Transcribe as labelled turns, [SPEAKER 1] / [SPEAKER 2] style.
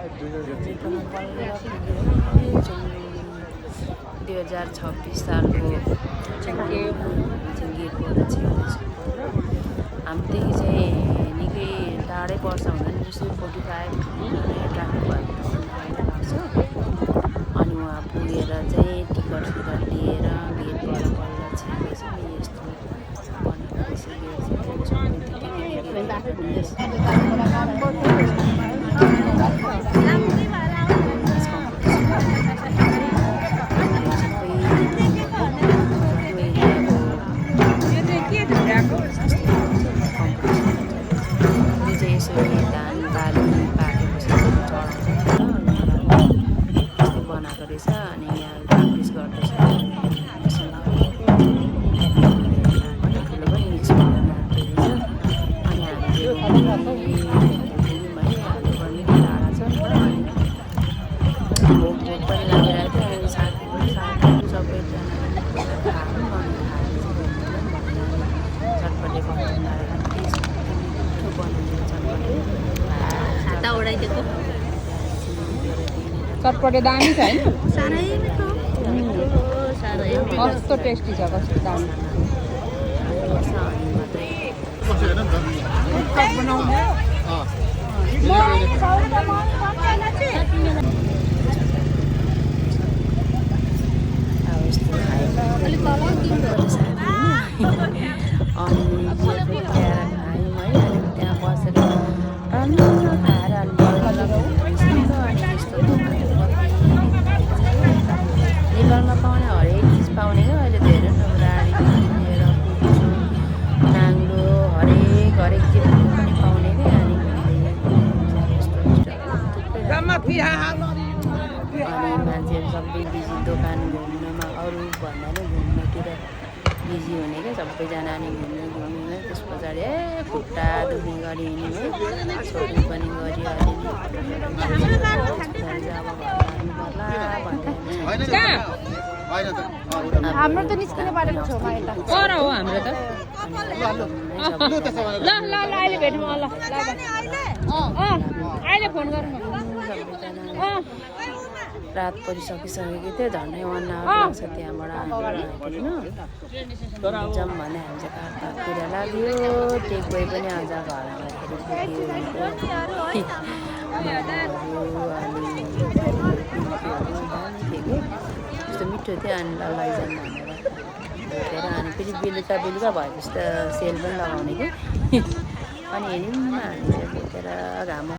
[SPEAKER 1] 2026 सालको झिङ्गेको छिर्दैछ। हाम्रोदेखि चाहिँ निकै टाढै पर्छ भन्दा नि जस्तै 45 ट्राफिक भएको लाग्छ। अनि उहाँ पुगेर चाहिँ टिकट लिएर गेटबाट बल्ल छिर्दैछ नि यस्तो बनाएको रहेछ गेट चाहिँ बनाएको रहेछ। अनि यहाँ प्र्याक्टिस गर्दैछ ठुलो पनि मिक्स गरेर नाच्दैछ। अनि हामीले निकै टाढा छ भोक पनि लागिरहेको थियो। साथीहरू सबैजना चटपटे
[SPEAKER 2] चटपटे दामी छ हैन?
[SPEAKER 1] साह्रै मिठो
[SPEAKER 2] कस्तो टेस्टी छ, कस्तो दामी। त्यहाँ बसेर राम्रो खाएर नेपालमा पाउने हरेक चिज पाउने क्या अहिले धेरै राडीदेखि लिएर कुचो नाङ्लो हरेक चिज पनि पाउने क्या। अनि मान्छेहरू सबै बिजी दोकान घुम्नमा अरू भन्दा नि घुम्नतिर बिजी हुने क्या सबैजना। अनि घुम्ने त्यस पछाडि खुट्टा दुख्ने गरी हिँड्ने छोड्नु पनि गरी हाम्रो त निस्किने बाटोको छेउमा यता पर हो हाम्रो त। ल ल ल अहिले भेटौँ। ल अहिले फोन गरौँ।
[SPEAKER 1] रात परिसकिसकेको थियो झन्डै 1 आवर लाग्छ त्यहाँबाट आइपुग्न। जाउँ भने हामी चाहिँ काठतिर लाग्यो। टेक वे पनि आज घर आउँदाखेरि यस्तो मिठो थियो। अनि लैजाउँ भनेर अनि फेरि बेलुका भएपछि त सेल पनि लगाउने कि अनि हेऱ्यौँ हामी चाहिँ बोकेर घाम